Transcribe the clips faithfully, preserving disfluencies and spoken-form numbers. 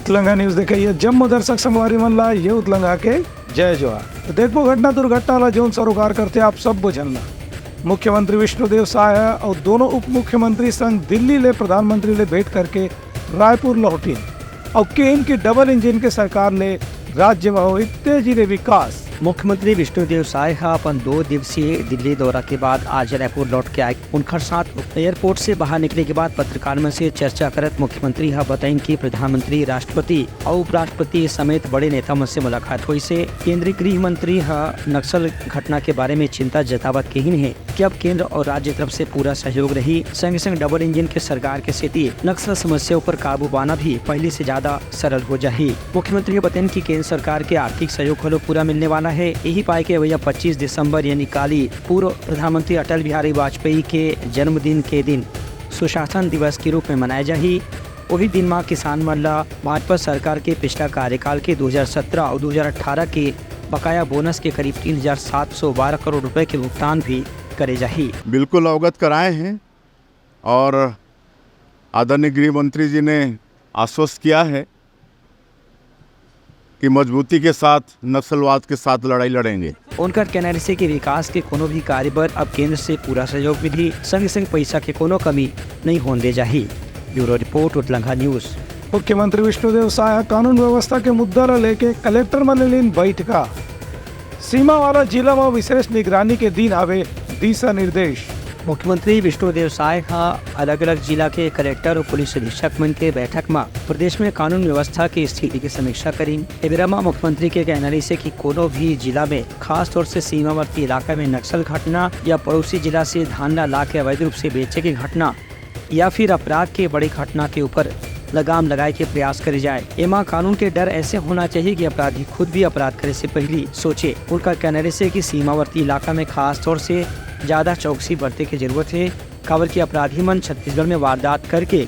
उतलंघा news देखइया जम्मो दर्शक संगवारी मन ला ये उतलंघा के जय जोहार। तो देखबो घटना दुर्घटना ला जौन सरोकार करथे आप सब झन ला। मुख्यमंत्री विष्णुदेव साय ह अउ दोनों उप मुख्यमंत्री संग दिल्ली ले प्रधानमंत्री ले भेंट करके रायपुर लौटिन अउ केन के डबल इंजन के सरकार ले राज्य म होही तेजी ले विकास। मुख्यमंत्री विष्णुदेव साय ह अपन दो दिवसीय दिल्ली दौरा के बाद आज रायपुर लौट के आए। उनकर साथ एयरपोर्ट से बाहर निकले के बाद पत्रकार मन से चर्चा करत मुख्यमंत्री ह बताइन कि प्रधानमंत्री, राष्ट्रपति अउ उपराष्ट्रपति समेत बड़े नेता मन से मुलाकात होइस हे। केंद्रीय गृह मंत्री ह नक्सल घटना के बारे में चिंता जतावत कहिन हे कि अब केंद्र अउ राज्य तरफ से पूरा सहयोग रही। संगे संग डबल इंजन के सरकार के सेती नक्सल समस्या ऊपर काबू पाना भी पहले से ज्यादा सरल हो जाही। मुख्यमंत्री ह बताइन कि केंद्र सरकार के आर्थिक सहयोग घलो पूरा मिलने वाला हे। यही पाए के अवइया पच्चीस दिसंबर यानी काली पूर्व प्रधानमंत्री अटल बिहारी वाजपेयी के जन्मदिन के दिन सुशासन दिवस के रूप में मनाए जाही। ओही दिन म किसान मन ल भाजपा सरकार के पिछला कार्यकाल के दो हज़ार सत्रह अउ दो हज़ार अठारह के बकाया बोनस के करीब तीन हज़ार सात सौ बारह करोड़ रुपए के भुगतान भी करे जाही। बिल्कुल अवगत कराए हैं और आदरणीय गृह मंत्री जी ने आश्वस्त किया है कि मजबूती के साथ नक्सलवाद के साथ लड़ाई लड़ेंगे। उनकर कहना रिहिसे कि विकास के कोनो भी कार्य बर अब केंद्र से पूरा सहयोग मिलही, संग संग पैसा के कोनो कमी नहीं होन दे जाही। Bureau report, Utlangha news. मुख्यमंत्री विष्णुदेव साय ह कानून व्यवस्था के मुद्दा ल लेके कलेक्टर मन ले लीन बैठका। सीमा वाला जिला म विशेष निगरानी के दिन आवे दिशा निर्देश। मुख्यमंत्री विष्णुदेव साय ह अलग-अलग जिला के कलेक्टर अउ पुलिस अधीक्षक मन के बैठक म प्रदेश में कानून व्यवस्था के स्थिति के समीक्षा करिन। ए बेरा म मुख्यमंत्री के कहना रहिसे कि कोनो भी जिला में, खासतौर से सीमावर्ती इलाका में नक्सल घटना या पड़ोसी जिला से धान ला लाके अवैध रूप से बेचे के घटना या फिर अपराध के बड़ी घटना के ऊपर लगाम लगाए के प्रयास करे जाए। एमा कानून के डर ऐसे होना चाहिए कि अपराधी खुद भी अपराध करे से पहली सोचे। उनका कहना रहिसे कि सीमावर्ती इलाका में खास तौर से ज्यादा चौकसी बरते के जरूरत हे, काबर कि अपराधी मन छत्तीसगढ़ में वारदात करके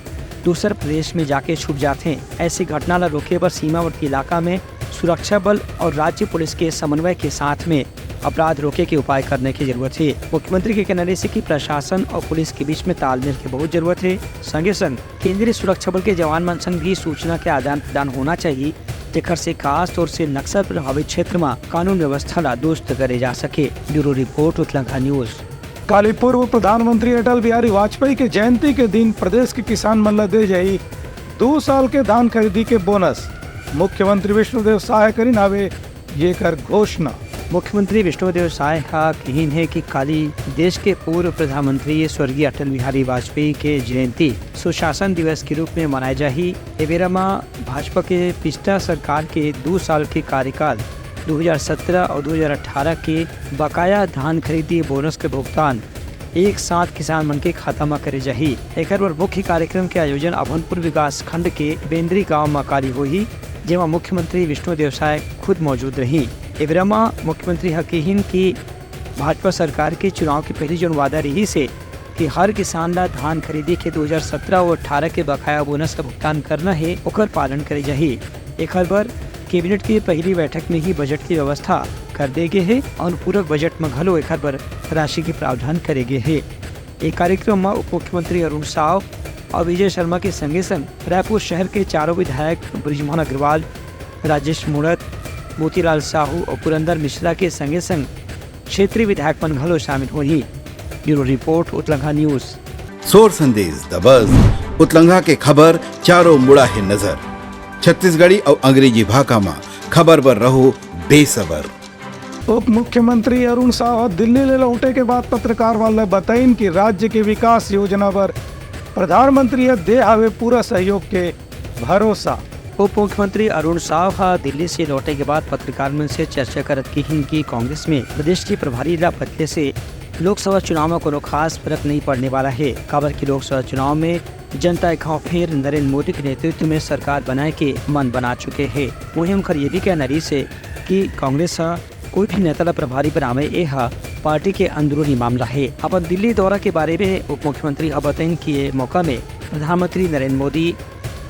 दूसर प्रदेश में जाके छुप जाथे। ऐसी घटना ला रोके बर सीमावर्ती इलाका में सुरक्षा बल अउ राज्य पुलिस के समन्वय के साथ में अपराध रोके के उपाय करने के जरूरत हे। मुख्यमंत्री के कहना रहिसे कि प्रशासन अउ पुलिस के बीच में तालमेल के बहुत जरूरत हे। संगे संग केंद्रीय सुरक्षा बल के जवान मन संग भी सूचना के आदान प्रदान होना चाहिए, जेकर से खास तौर से नक्सल प्रभावित क्षेत्र म कानून व्यवस्था ला दुरुस्त करे जा सके। Bureau report, Utlangha news. काली पूर्व प्रधानमंत्री अटल बिहारी वाजपेयी के जयंती के दिन प्रदेश के किसान मन ला दे जाही दू साल के धान खरीदी के बोनस। मुख्यमंत्री विष्णुदेव साय करिन हावे येकर घोषणा। मुख्यमंत्री विष्णुदेव साय ह कहिन हे कि काली देश के पूर्व प्रधानमंत्री स्वर्गीय अटल बिहारी वाजपेयी के जयंती सुशासन दिवस के रूप में मनाए जाही। ए बेरा म भाजपा के पिछला सरकार के दू साल के कार्यकाल दो हज़ार सत्रह अउ दो हज़ार अठारह के बकाया धान खरीदी बोनस के भुगतान एक साथ किसान मन के खाता म करे जाही। एकर बर मुख्य कार्यक्रम के आयोजन अभनपुर विकास खंड के बेंदरी गांव म काली होही, जेमा मुख्यमंत्री विष्णुदेव साय खुद मौजूद रही। ए बेरा म मुख्यमंत्री ह किहिन कि भाजपा सरकार के चुनाव के पहिली जौन वादा रिहिस हे कि हर किसान ला धान खरीदी के दो हज़ार सत्रह अउ अठारह के बकाया बोनस का भुगतान करना हे, ओकर पालन करे जाही। एखर बर कैबिनेट के पहिली बैठक में ही बजट की व्यवस्था कर दे गे हे अउ अनुपूरक बजट म घलो एखर बर राशि के प्रावधान करे गे हे। ए कार्यक्रम म उप मुख्यमंत्री अरुण साव अउ विजय शर्मा के संगे संग रायपुर शहर के चारों विधायक बृजमोहन अग्रवाल, राजेश मूणत, मोतीलाल साहू अउ पुरंदर मिश्रा के संगे संग क्षेत्रीय विधायक मन घलो शामिल होही। Bureau report, Utlangha news. Sor Sandesh दबस, उतलंघा के खबर चारों मुड़ा हे नजर। छत्तीसगढ़ी अउ अंग्रेजी भाखा म खबर बर रहो बेसबर। उप मुख्यमंत्री अरुण साव ह दिल्ली ले लौटे के बाद पत्रकार मन ल बताइन कि राज्य के विकास योजना बर प्रधानमंत्री ह दे हावे पूरा सहयोग के भरोसा। उप मुख्यमंत्री अरुण साव ह दिल्ली से लौटे के बाद पत्रकार मन से चर्चा करत किहिन कि कांग्रेस में प्रदेश के प्रभारी ला बदले से लोकसभा चुनाव में कोनो खास फर्क नहीं पड़ने वाला हे, काबर कि लोकसभा चुनाव में जनता एक घाव फेर नरेंद्र मोदी के नेतृत्व में सरकार बनाए के मन बना चुके हे। वहीं उनकर ये भी कहना रहिस हे कि कांग्रेस ह कोई भी नेता ला प्रभारी बनावे, ए ह पार्टी के अंदरूनी मामला हे। अपन दिल्ली दौरा के बारे में उप मुख्यमंत्री ह बताइन कि ये मौका में प्रधानमंत्री नरेंद्र मोदी,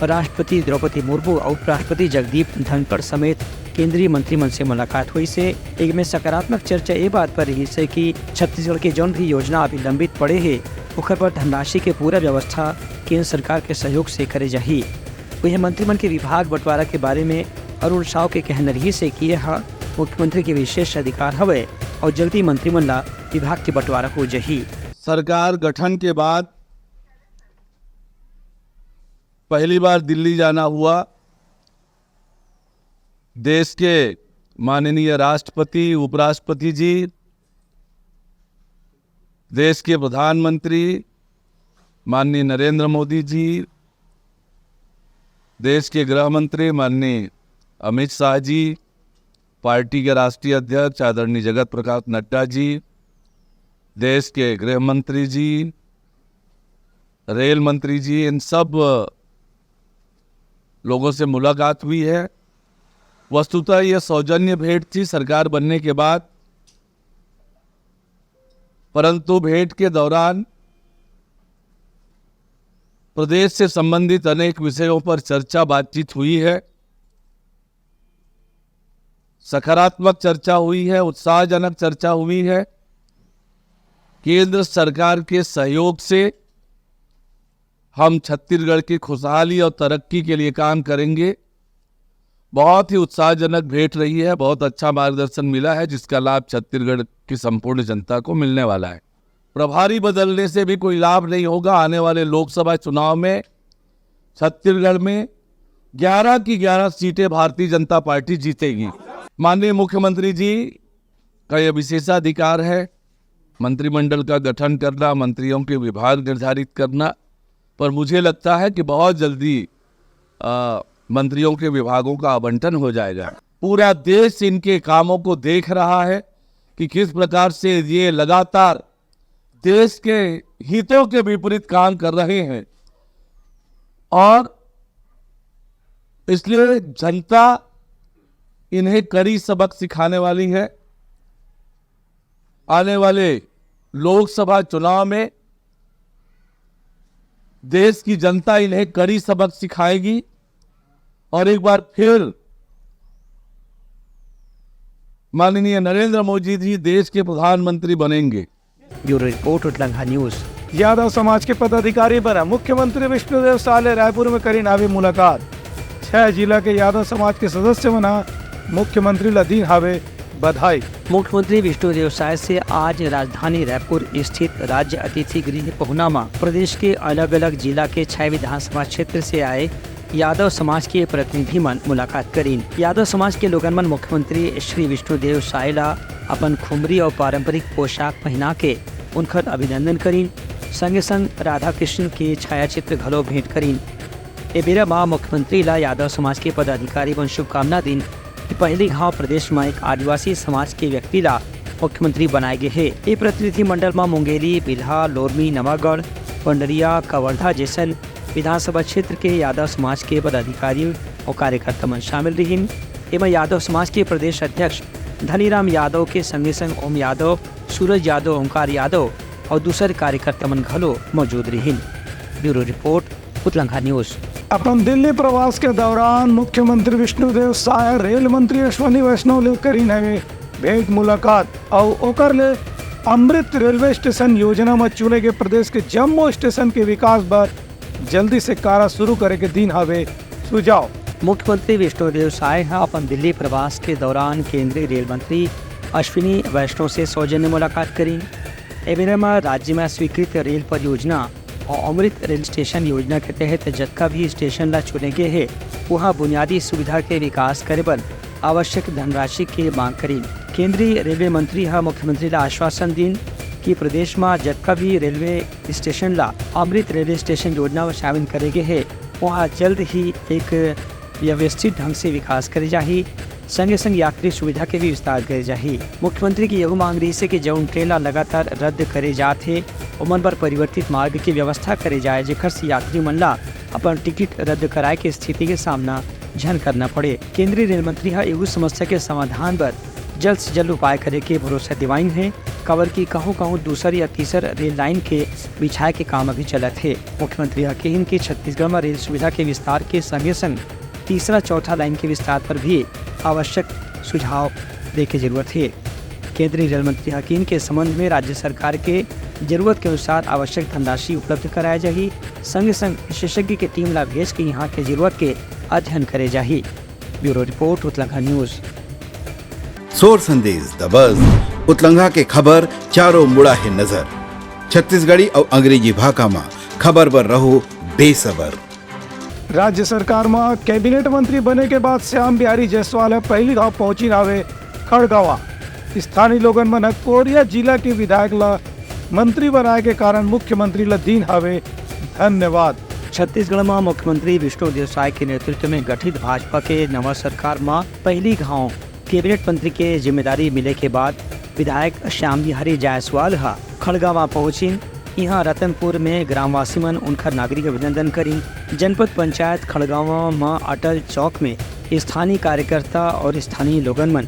राष्ट्रपति द्रौपदी मुर्मू अउ उपराष्ट्रपति जगदीप धनखड़ समेत केंद्रीय मंत्री मन से मुलाकात होइस हे। एमे सकारात्मक चर्चा ए बात पर रहिस हे कि छत्तीसगढ़ के जौन भी योजना अभी लंबित पड़े हे, ओकर बर धनराशि के पूरा व्यवस्था केंद्र सरकार के सहयोग से करे जाही। उहे मंत्री मन के विभाग बंटवारा के बारे में अरुण साव के कहना रहिस हे कि यह मुख्यमंत्री के विशेष अधिकार हवय अउ जल्दी मंत्री मन ला विभाग के बंटवारा हो जही। सरकार गठन के बाद पहली बार दिल्ली जाना हुआ। देश के माननीय राष्ट्रपति, उपराष्ट्रपति जी, देश के प्रधानमंत्री माननीय नरेंद्र मोदी जी, देश के गृह मंत्री माननीय अमित शाह जी, पार्टी के राष्ट्रीय अध्यक्ष आदरणीय जगत प्रकाश नड्डा जी, देश के गृह मंत्री जी, रेल मंत्री जी, इन सब लोगों से मुलाकात हुई है। वस्तुतः यह सौजन्य भेंट थी सरकार बनने के बाद, परंतु भेंट के दौरान प्रदेश से संबंधित अनेक विषयों पर चर्चा बातचीत हुई है। सकारात्मक चर्चा हुई है, उत्साहजनक चर्चा हुई है। केंद्र सरकार के सहयोग से हम छत्तीसगढ़ की खुशहाली और तरक्की के लिए काम करेंगे। बहुत ही उत्साहजनक भेंट रही है, बहुत अच्छा मार्गदर्शन मिला है, जिसका लाभ छत्तीसगढ़ की संपूर्ण जनता को मिलने वाला है। प्रभारी बदलने से भी कोई लाभ नहीं होगा। आने वाले लोकसभा चुनाव में छत्तीसगढ़ में ग्यारह की ग्यारह सीटें भारतीय जनता पार्टी जीतेगी। माननीय मुख्यमंत्री जी का यह विशेषाधिकार है मंत्रिमंडल का गठन करना, मंत्रियों के विभाग निर्धारित करना, पर मुझे लगता है कि बहुत जल्दी, अ, मंत्रियों के विभागों का आवंटन हो जाएगा। पूरा देश इनके कामों को देख रहा है कि किस प्रकार से ये लगातार देश के हितों के विपरीत काम कर रहे हैं और इसलिए जनता इन्हें कड़ी सबक सिखाने वाली है। आने वाले लोकसभा चुनाव में देश की जनता इन्हें कड़ी सबक सिखाएगी और एक बार फिर माननीय नरेंद्र मोदी जी देश के प्रधानमंत्री बनेंगे। Bureau report, Utlangha news. Yadav समाज के पदाधिकारी बना मुख्यमंत्री विष्णुदेव साय ले रायपुर में करिन हावे मुलाकात। छह जिला के यादव समाज के सदस्य मन ह मुख्यमंत्री ला दीन हावे बधाई। मुख्यमंत्री विष्णुदेव साय से आज राजधानी रायपुर स्थित राज्य अतिथि गृह पहुना म प्रदेश के अलग-अलग जिला के छह विधानसभा क्षेत्र से आए यादव समाज के प्रतिनिधि मन मुलाकात करिन। यादव समाज के लोगन मन मुख्यमंत्री श्री विष्णुदेव साय ला अपन खुमरी अउ पारंपरिक पोशाक पहिना के उनकर अभिनंदन करिन। संगे संग राधा कृष्ण के छायाचित्र घलो भेंट करिन। ए बेरा म मुख्यमंत्री ला यादव समाज के पदाधिकारी मन शुभकामना दिन कि पहिली घाव प्रदेश म एक आदिवासी समाज के व्यक्ति ला मुख्यमंत्री बनाए गे हे। ए प्रतिनिधिमंडल म मुंगेली, बिल्हा, लोरमी, नवागढ़, पंडरिया, कवर्धा जैसन विधानसभा क्षेत्र के यादव समाज के पदाधिकारी अउ कार्यकर्ता मन शामिल रिहिन। एमा यादव समाज के प्रदेश अध्यक्ष धनीराम यादव के संगे संग ओम यादव, सूरज यादव, ओंकार यादव अउ दूसर कार्यकर्ता मन घलो मौजूद रिहिन। Bureau report, Utlangha news. अपन दिल्ली प्रवास के दौरान मुख्यमंत्री विष्णुदेव साय रेल मंत्री अश्विनी वैष्णव ले करिन हवे भेंट मुलाकात अउ ओकर ले अमृत रेलवे स्टेशन योजना म चुने गे प्रदेश के जम्मो स्टेशन के विकास बर जल्दी से कार्य शुरू करे के दीन हवे सुझाव। मुख्यमंत्री विष्णुदेव साय ह अपन दिल्ली प्रवास के दौरान केंद्रीय रेल मंत्री अश्विनी वैष्णव से सौजन्य मुलाकात करिन। ए बेरा म राज्य म स्वीकृत रेल परियोजना अउ अमृत रेल स्टेशन योजना के तहत जतका भी स्टेशन ला चुने गे हे, उहां बुनियादी सुविधा के विकास करे बर आवश्यक धनराशि के मांग करिन। केंद्रीय रेलवे मंत्री ह मुख्यमंत्री ला आश्वासन दीन कि प्रदेश म जतका भी रेलवे स्टेशन ला अमृत रेलवे स्टेशन योजना म शामिल करे गे हे, उहां जल्द ही एक व्यवस्थित ढंग से विकास करे जाही। संगे संग यात्री सुविधा के भी विस्तार करे जाही। मुख्यमंत्री के यहू मांग रहिस हे कि जउन ट्रेन ला लगातार रद्द करे जात हे, ओमन बर परिवर्तित मार्ग के व्यवस्था करे जाए, जेखर से यात्री मन ला अपन टिकट रद्द कराए के स्थिति के सामना झन करना पड़े। केंद्रीय रेल मंत्री ह एहू समस्या के समाधान बर जल्द से जल्द उपाय करे के भरोसा दिवाइन हे, काबर कि कहूं-कहूं दूसर या तीसर रेल लाइन के बिछाए के काम अभी चलत हे। मुख्यमंत्री ह किहिन कि छत्तीसगढ़ म रेल सुविधा के विस्तार के संगे-संग तीसरा, चौथा लाइन के विस्तार पर भी आवश्यक सुझाव दे के जरूरत हे। केंद्रीय रेल मंत्री ह किहिन के संबंध में राज्य सरकार के जरूरत के अनुसार आवश्यक धनराशि उपलब्ध कराए जाही। संगे संग विशेषज्ञ के टीम ला भेज के यहाँ के जरूरत के अध्ययन करे जाही। Bureau report, Utlangha news. Sor Sandesh the बज, उतलंघा के खबर चारों मुड़ा हे नजर। छत्तीसगढ़ी अउ अंग्रेजी भाखा म खबर बर रहो बेसबर। राज्य सरकार म कैबिनेट मंत्री बने के बाद श्याम बिहारी जायसवाल ह पहिली घाव पहुंचिन हावे खड़गवां। स्थानीय लोगन मन ह कोरिया जिला के विधायक ल मंत्री बनाए के कारण मुख्यमंत्री ल दीन हावे धन्यवाद। छत्तीसगढ़ म मुख्यमंत्री विष्णुदेव साय के नेतृत्व में गठित भाजपा के नवा सरकार म पहिली घाव कैबिनेट मंत्री के जिम्मेदारी मिले के बाद विधायक श्याम बिहारी जायसवाल ह खड़गवां पहुंचिन। इहां रतनपुर में ग्रामवासी मन उनकर नागरिक अभिनंदन करिन। जनपद पंचायत खड़गवां म अटल चौक में स्थानीय कार्यकर्ता और स्थानीय लोगन मन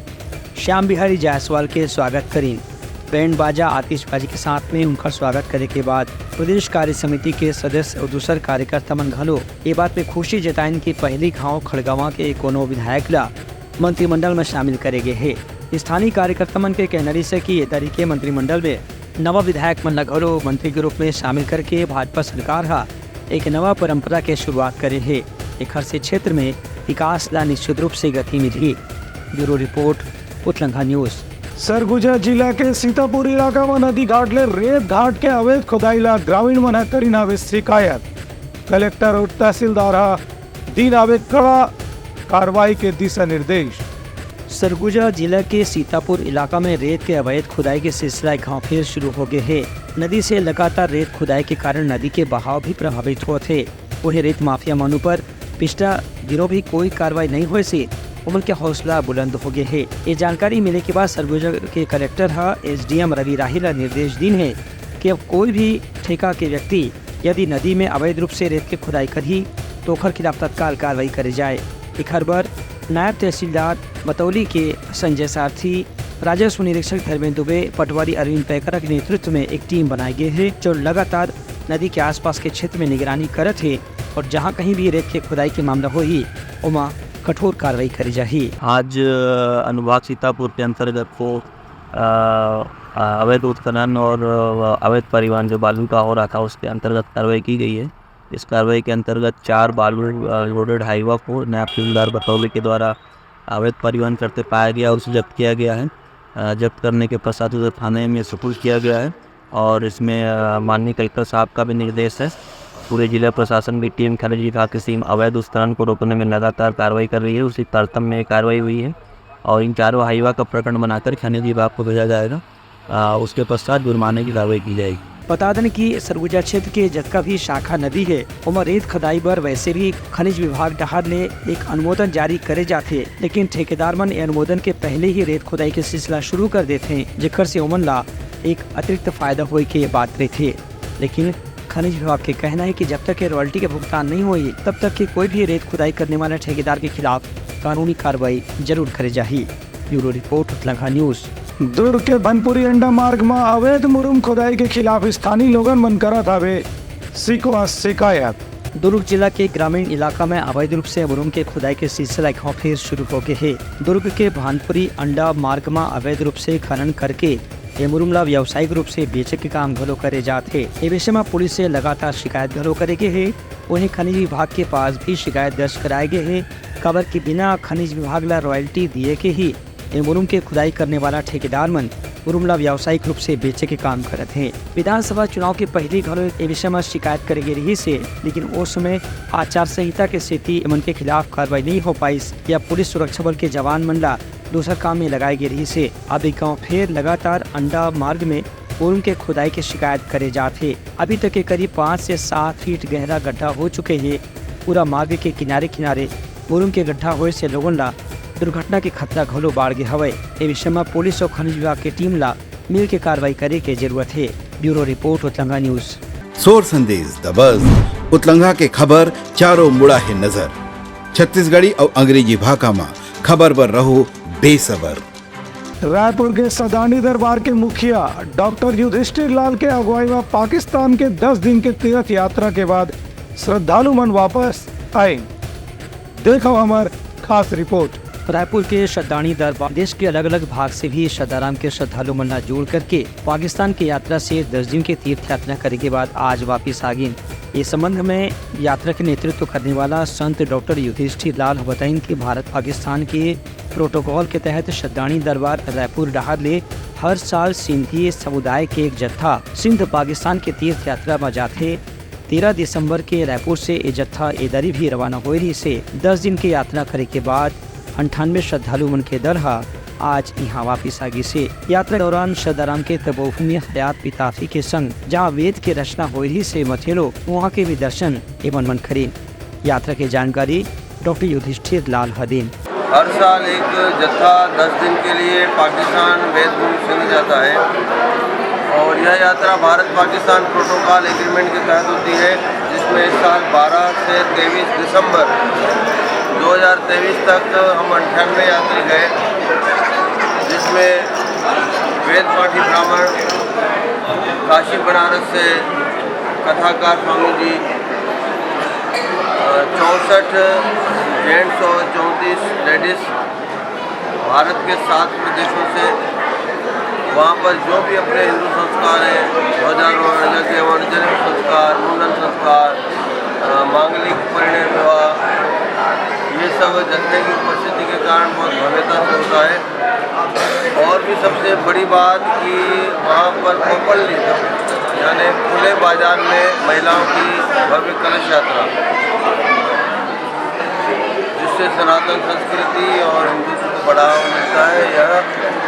श्याम बिहारी जायसवाल के स्वागत करिन। बैंड बाजा, आतिशबाजी के साथ में उनकर स्वागत करे के बाद प्रदेश कार्य समिति के सदस्य और दूसर कार्यकर्ता मन घलो ये बात में खुशी जताइन कि पहली घाव खड़गवां के कोनो विधायक ला मंत्रिमंडल में शामिल करे गे हे। स्थानीय कार्यकर्ता मन के कहना रिहिस हे कि ये तरीके मंत्रिमंडल में नवा विधायक मन ला घलो मंत्री के रूप में शामिल करके भाजपा सरकार ह एक नवा परंपरा के शुरुआत करे हे। एखर से क्षेत्र में विकास ला निश्चित रूप से गति मिलही। Bureau report, Utlangha news. Surguja जिला के सीतापुर इलाका म नदी घाट ले रेत घाट के अवैध खुदाई ला ग्रामीण मन ह करिन हावे शिकायत। कलेक्टर और तहसीलदार ह दीन हावे कड़ा कार्रवाई के दिशा निर्देश। सरगुजा जिला के सीतापुर इलाका में रेत के अवैध खुदाई के सिलसिला एक घाव फिर शुरू हो गे हे। नदी से लगातार रेत खुदाई के कारण नदी के बहाव भी प्रभावित होत हे। वहीं रेत माफिया मन ऊपर पिछला दिनों भी कोई कार्रवाई नहीं होए से ओमन के हौसला बुलंद हो गे हे। ये जानकारी मिले के बाद सरगुजा के कलेक्टर ह एसडीएम रवि राही ला निर्देश दीन हे कि अब कोई भी ठेका के व्यक्ति यदि नदी में अवैध रूप से रेत के खुदाई करही, तो ओखर खिलाफ तत्काल कार्रवाई करे जाए। एखर बर नायब तहसीलदार बतौली के संजय सारथी, राजस्व निरीक्षक धर्मेंद्र दुबे, पटवारी अरविंद पैकरा के नेतृत्व में एक टीम बनाए गे हे, जो लगातार नदी के आसपास के क्षेत्र में निगरानी करत हे और जहां कहीं भी रेत के खुदाई के मामला होही, ओमा कठोर कार्रवाई करे जाही। आज, अ, अनुभाग सीतापुर के अंतर्गत को, अ, अ, अवैध उत्खनन और, अ, अवैध परिवहन जो बालू का हो रहा था, उसके अंतर्गत कार्रवाई की गई है। इस कार्रवाई के अंतर्गत चार बालू, अ, लोडेड हाईवा को नायब तहसीलदार बतौली के द्वारा अवैध परिवहन करते पाया गया, उसे जब्त किया गया है। अ, जब्त करने के पश्चात उसे थाने में सुपुर्द किया गया है और इसमें, अ, माननीय कलेक्टर साहब का भी निर्देश है, पूरे जिला प्रशासन की टीम, खनिज विभाग की टीम अवैध उत्खनन को रोकने में लगातार कार्रवाई कर रही है। उसी तारतम्य में ये कार्रवाई हुई है और इन चारों हाईवा का प्रकरण बनाकर खनिज विभाग को भेजा जाएगा। अ, उसके पश्चात जुर्माने की कार्रवाई की जाएगी। बता देन कि सरगुजा क्षेत्र के जतका भी शाखा नदी हे, ओमा रेत खदाई बर वैसे भी खनिज विभाग डहार ले एक अनुमोदन जारी करे जाथे, लेकिन ठेकेदार मन ए अनुमोदन के पहले ही रेत खुदाई के सिलसिला शुरू कर देथे, जेकर से ओमन ला एक अतिरिक्त फायदा होए के बात रहिथे। लेकिन खनिज विभाग के कहना है कि जब तक ये रॉयल्टी के भुगतान नहीं होही, तब तक के कोई भी रेत खुदाई करने वाला ठेकेदार के खिलाफ कानूनी कार्रवाई जरूर करे जाही। Bureau report, Utlangha news. Durg के भनपुरी अंडा मार्ग म अवैध मुरुम खुदाई के खिलाफ स्थानीय लोगन मन करत हावे शिकवा शिकायत। दुर्ग जिला के ग्रामीण इलाका में अवैध रूप से मुरुम के खुदाई के सिलसिला एक बार फिर शुरू हो गए हे। दुर्ग के भानपुरी अंडा मार्ग म अवैध रूप से खनन करके ये मुरुम ला व्यावसायिक रूप से बेचे के काम घलो करे जात हे। ए विषय म पुलिस से लगातार शिकायत घलो करे गे हे। वहीं खनिज विभाग के पास भी शिकायत दर्ज कराए गे हे, काबर कि बिना खनिज विभाग ला रॉयल्टी दिए के ही ए मुरुम के खुदाई करने वाला ठेकेदार मन मुरुम ला व्यावसायिक रूप से बेचे के काम करत हे। विधानसभा चुनाव के पहली घलो ए विषय म शिकायत करे गे रिहिस हे, लेकिन ओ समय आचार संहिता के सेती एमन के खिलाफ कार्रवाई नहीं हो पाइस या पुलिस सुरक्षा बल के जवान मन ला दूसर काम में लगाए गे रिहिस हे। अब ए गांव फेर लगातार अंडा मार्ग में मुरुम के खुदाई के शिकायत करे जात हे। अभी तक के करीब पाँच से सात फीट गहरा गड्ढा हो चुके हे। पूरा मार्ग के किनारे-किनारे मुरुम के गड्ढा होए से लोगन ला दुर्घटना के खतरा घलो बाढ़ गे हवय। ए विषय म पुलिस अउ खनिज विभाग के टीम ला मिल के कार्रवाई करे के जरूरत हे। Bureau report, Utlanga news. Sor Sandesh the बज, उतलंगा के खबर चारों मुड़ा हे नजर। छत्तीसगढ़ी अउ अंग्रेजी भाखा म खबर बर रहो बेसबर। रायपुर के सदानी दरबार के मुखिया डॉक्टर युधिष्ठिर लाल के अगुवाई म पाकिस्तान के दस दिन के तीर्थ यात्रा के बाद श्रद्धालु मन वापस आए। देखो हमर खास रिपोर्ट। रायपुर के श्रद्धाणी दरबार देश के अलग-अलग भाग से भी श्रद्धाराम के श्रद्धालु मन ला जोड़ करके पाकिस्तान के यात्रा से दस दिन के तीर्थ यात्रा करे के बाद आज वापिस आ गिन। ये संबंध में यात्रा के नेतृत्व करने वाला संत डॉक्टर युधिष्ठिर लाल ह बताइन कि भारत पाकिस्तान के प्रोटोकॉल के तहत श्रद्धाणी दरबार रायपुर डहार ले हर साल सिंधी समुदाय के एक जत्था सिंध पाकिस्तान के तीर्थ यात्रा म जाथे। तेरह दिसंबर के रायपुर से ए जत्था ए दरी भी रवाना होए रहिस हे। दस दिन के यात्रा करे के बाद अंठानवे श्रद्धालु मन के दल ह आज इहां वापिस आ गिस हे। यात्रा के दौरान श्रद्धाराम के तपोभूमि हयात पिताफी के संग जहां वेद के रचना होए रहिस हे मथेलो, उहां के भी दर्शन एमन मन करिन। यात्रा के जानकारी डॉक्टर युधिष्ठिर लाल ह दिन। हर साल एक जत्था दस दिन के लिए पाकिस्तान वेदभूमि सिंध जाता है और यह यात्रा भारत पाकिस्तान प्रोटोकॉल एग्रीमेंट के तहत होती है, जिसमें इस साल बारह से तेईस दिसंबर दो हज़ार तेईस तक हम अंठानवे यात्री गए, जिसमें वेद पाठी ब्राह्मण, काशी बनारस से कथाकार स्वामी जी, चौंसठ जेंट्स और चौंतीस लेडीज भारत के सात प्रदेशों से वहाँ पर जो भी अपने हिंदू संस्कार हैं, ध्वजारोहण, यज्ञ हवन, जनेऊ संस्कार, मुंडन संस्कार, अ, मांगलिक परिणय विवाह, ये सब जत्थे की उपस्थिति के कारण बहुत भव्यता से होता है। और भी सबसे बड़ी बात कि वहाँ पर ओपनली, यानी खुले बाजार में महिलाओं की भव्य कलश यात्रा, जिससे सनातन संस्कृति और हिंदुत्व को बढ़ावा मिलता है, यह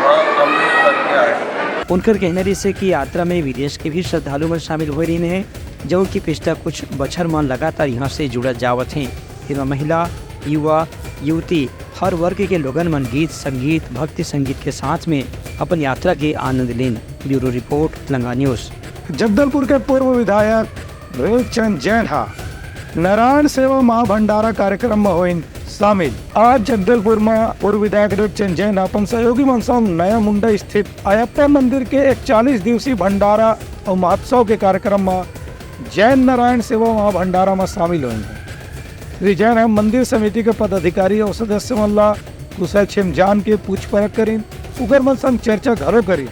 वहाँ अमृतसर के आए। उनकर कहना रहिस हे कि यात्रा में विदेश के भी श्रद्धालु मन शामिल होए रहिन हे, जउन की पिछला कुछ बछर मन लगातार यहाँ से जुड़त जावत हें। एमा महिला, युवा, युवती, हर वर्ग के लोगन मन गीत, संगीत, भक्ति संगीत के साथ में अपन यात्रा के आनंद लेन। Bureau report, Utlanga news. Jagdalpur के पूर्व विधायक रेवचंद जैन हा नारायण सेवा महाभंडारा कार्यक्रम म होइन शामिल। आज जगदलपुर म पूर्व विधायक रेवचंद जैन ह अपन सहयोगी मन संग नया मुंडा स्थित अयप्पा मंदिर के इकतालीस दिवसीय भंडारा अउ महोत्सव के कार्यक्रम म जैन नारायण सेवा महाभंडारा म शामिल होइन हे। श्री जैन ह मंदिर समिति के पदाधिकारी अउ सदस्य मन ला कुशल क्षेम जान के पूछ परख करिन, उकर मन संग चर्चा घलो करिन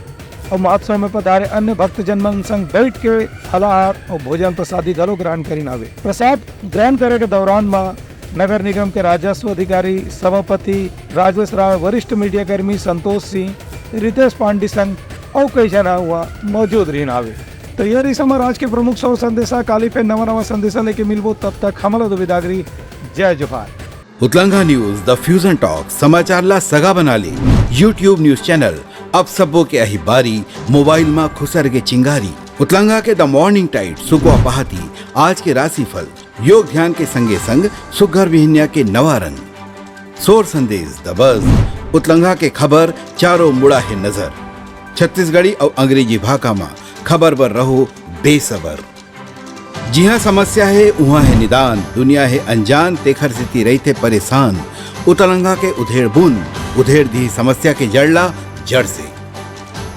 अउ महोत्सव में पधारे अन्य भक्तजन मन संग बैठ के फलाहार अउ भोजन प्रसादी घलो ग्रहण करिन हावे। प्रसाद ग्रहण करे के दौरान म नगर निगम के राजस्व अधिकारी सभापति राजेश राय, वरिष्ठ मीडिया कर्मी संतोष सिंह, रितेश पांडे संग अउ कई झन ह उहाँ मौजूद रहिन हावे। त ये रहिस हमर आज के प्रमुख सौ संदेशा। काली फेर नवा नवा संदेशा लेके मिलबो, तब तक हमला दो बिदागरी। जय जोहार। उतलंगा न्यूज, द फ्यूजन टॉक, समाचार ला सगा बना ले। YouTube न्यूज चैनल, अब सबो के अही बारी, मोबाइल मा खुसर के चिंगारी। उतलंगा के द मॉर्निंग टाइड, सुकवा पहाती, आज के राशिफल, योग ध्यान के संगे संग सुग्घर बिहनिया के नवा रंग। सोर संदेश, द बज, उतलंगा के खबर, चारों मुड़ा हे नजर। छत्तीसगढ़ी अउ अंग्रेजी भाखा मा खबर बर रहो बेसबर। जिहाँ समस्या हे, उहाँ हे निदान, दुनिया हे अनजान, तेखर सेती रहिथे परेशान। उतलंगा के उधेड़ बुन, उधेड़ दिही समस्या के जड़ ला जड़ से।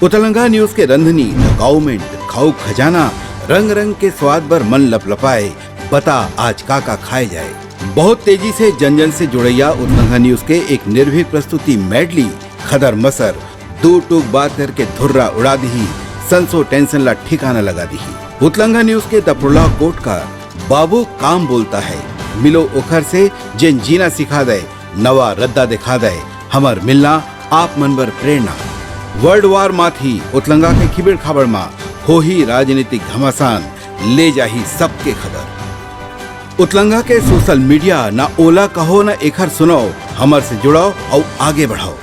उतलंगा न्यूज के रंधनी, द गाउमेंट, खाऊ खजाना, रंग रंग के स्वाद बर मन लपलपाए, बता आज का का खाए जाए। बहुत तेजी से जन जन से जुड़ैया उतलंगा न्यूज के एक निर्भीक प्रस्तुति मेडली, खदर मसर, दू टूक बात करके धुर्रा उड़ा दिही, संसो टेंशन ला ठिकाना लगा दिही। उतलंगा न्यूज के द प्रोलॉग कोट का बाबू काम बोलता है, मिलो ओखर से जेन जीना सिखा दे, नवा रद्दा दिखा दे, हमर मिलना आप मन बर प्रेरणा। वर्ल्ड वार माथी उतलंगा के खिबेड़ खाबड़ मा होही राजनीतिक घमासान, ले जाही सबके खदर। उतलंगा के सोशल मीडिया ना ओला कहो ना एखर सुनाओ, हमर से जुड़ाओ अउ आगे बढ़ाओ।